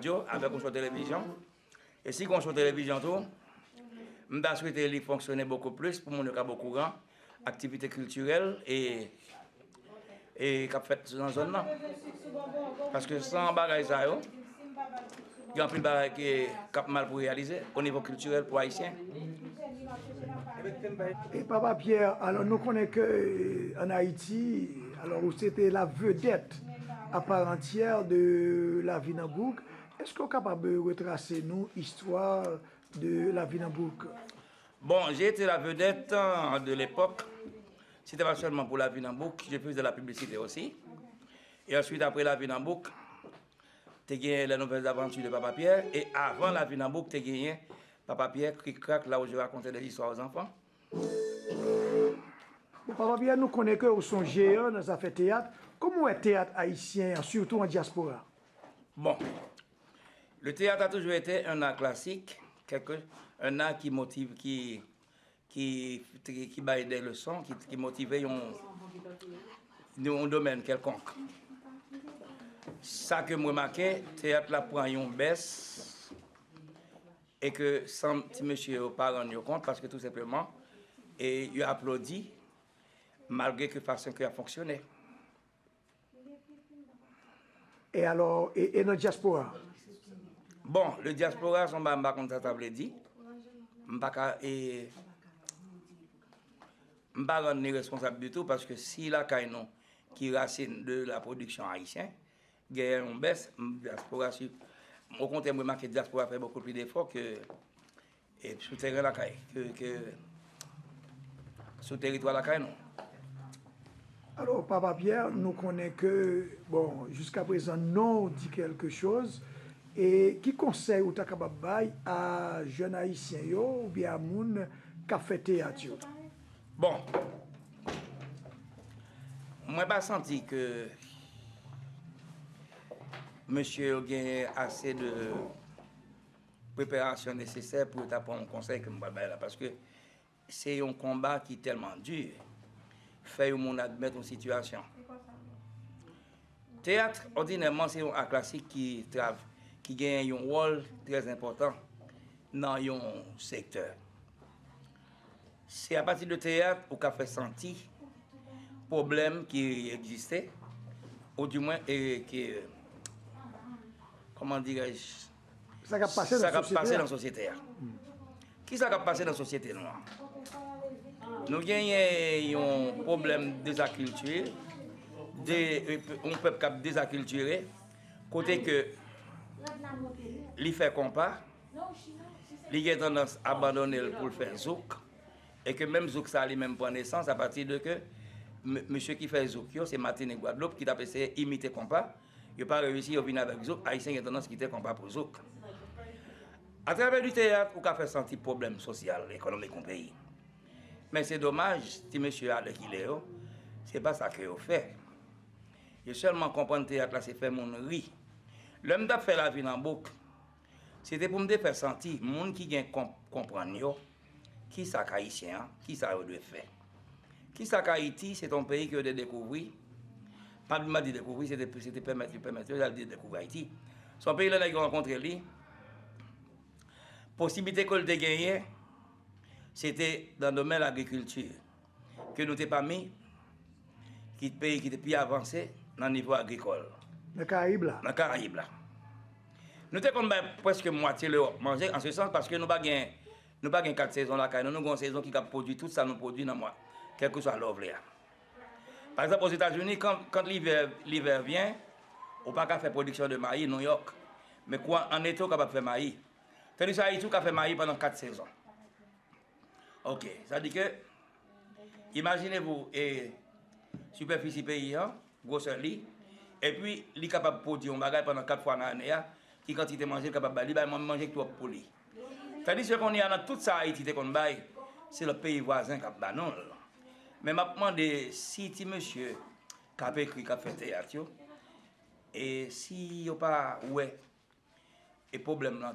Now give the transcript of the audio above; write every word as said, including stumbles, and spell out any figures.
radyo, avèk yon sou televizyon. E si gen yon sou televizyon tou, m ta swete li fonksyone bokou plis pou moun yo ka okouran aktivite kiltirèl e, e k ap fèt nan zòn nan. Paske san bagay sa yo, gen anpil bagay ki, k ap mal pou reyalize o nivo kiltirèl pou Ayisyen. E Papa Pierre, alò nou konnen ke, e, ann Ayiti, alò ou se te la vedette à part entière de lavi nan bouk. Èske w kapab retrase nou istwa de lavi nan bouk? Bon, j'ai été la vedette, euh, de l'époque. Si c'était pas seulement pour la vie dans Bouk, je faisais de la publicité aussi. Et ensuite, après la vie dans Bouk, te genyen les nouvelles aventures de Papa Pierre. Et avant la vie dans Bouk, te genyen Papa Pierre, Cric Crac, là où je racontais des histoires aux enfants. Bon, Papa Pierre, nou konnen ke ou se yon jeyan nan zafè teyat. Kòman w wè teyat ayisyen an, sitou an dyaspora? Bon, le théâtre a toujours été un art classique, quelque, un art qui motive, qui, qui, qui, qui bay des leçons, qui, qui motive yon, yon domèn kèlkonk. Sa ke m remake, teyat la pran yon bès e ke san ti mesye yo pa rann yo kont paske tou senpleman e yo aplodi malgre ke fason ke y ap fonksyone. E alò, e, e nan dyaspora? Bon, le diaspora, se yon bagay m pa konn sa sa vle di. M pa ka, e, m pa rann li responsab ditou, paske si lakay nou, ki rasin de la pwodiksyon ayisyen, genyen yon bès, m, dyaspora, si, okontrè, m remake dyaspora fè bokou pli defò ke e sou teren lakay, ke, ke sou teritwa lakay nou. Alò, Papa Pierre, nou konnen ke, bon, jiskaprezan non w di kèlke choz, e ki konsèy ou ta kapab bay a jèn ayisyen yo oubyen a moun k ap fè teyat yo? Bon, mwen pa santi ke mesye yo genyen ase de preparasyon nesesè pou yo ta pran yon konsèy ke m pral bay la, paske se yon konba ki tèlman di, fè yon moun admèt yon sitiyasyon. Teyat, òdinèman, se yon a klasik ki trav, ki genyen yon wòl trè enpòtan nan yon sektè. Se apati de teyat ou ka fè santi pwoblèm ki egziste, ou dimwen e, ki, kòman dirèj, Sa k ap pase nan sosyete a. Kisa k ap pase nan sosyete nou an? Nou genyen yon pwoblèm dezakilti, de, yon pèp k ap dezakiltire, kote ke li fè konpa, li gen tandans abandone l pou l fè zouk, e ke menm zouk sa li menm pran nesans apati de ke mesye ki fè zouk yo se Matinik, Gwadloup ki t ap eseye imite konpa, yo pa reyisi, yo vin avèk zouk, ayisyen gen tandans kite konpa pou zouk. Atravè di teyat, ou ka fè santi pwoblèm sosyal, ekonomik yon peyi. Men se domaj, ti mesye alèkile yo, se pa sa ke yo fè. Yo sèlman konprann teyat la se fè moun ri. Lè m t ap fè lavi nan bouk, se te pou m te fè santi moun ki gen konprann yo kisa k ayisyen an, kisa yo dwe fè. Kisa k Ayiti, se te yon peyi ke yo te dekouvri. Pa m di dekouvri, se te, se te pèmèt yo, pèmèt yo al dekouvri Ayiti. Se yon peyi lè nèg yo rankontre li, posiblite ke l te genyen, se te nan domèn agrikilti, ke nou te pami ki peyi ki te pi avanse nan nivo agrikòl. Nan Karayib la. Nan Karayib la. Nou te konn bay prèske mwatye Lewòp manje, an se sans, paske nou pa gen, nou pa gen kat sezon lakay nou, nou gen yon sezon ki kab pwodui tout sa nou pwodui nan mwa, kèlkeswa lè w vle a. Pa egzanp, Ozetazini, kan, kan livè, livè vyen, ou pa ka fè pwodiksyon de mayi, Nouyòk. Men kou an ete, ou kapab fè mayi. Tandis Ayiti, ou ka fè mayi pandan kat sezon. Ok, sa di ke, imajine vou, e, sipèfisi peyi an, gwosè li, epi li kapab pwodui yon bagay pandan kat fwa nan ane a, ki kantite manje l kapab bay, li bay manje k twòp pou li. Tandis ke kounye a, nan tout sa Ayiti te konn bay, se lòt peyi vwazen k ap ba nou l. Men m ap mande si ti mesye k ap ekri, k ap fè teyat yo, e si yo pa wè e pwoblèm lan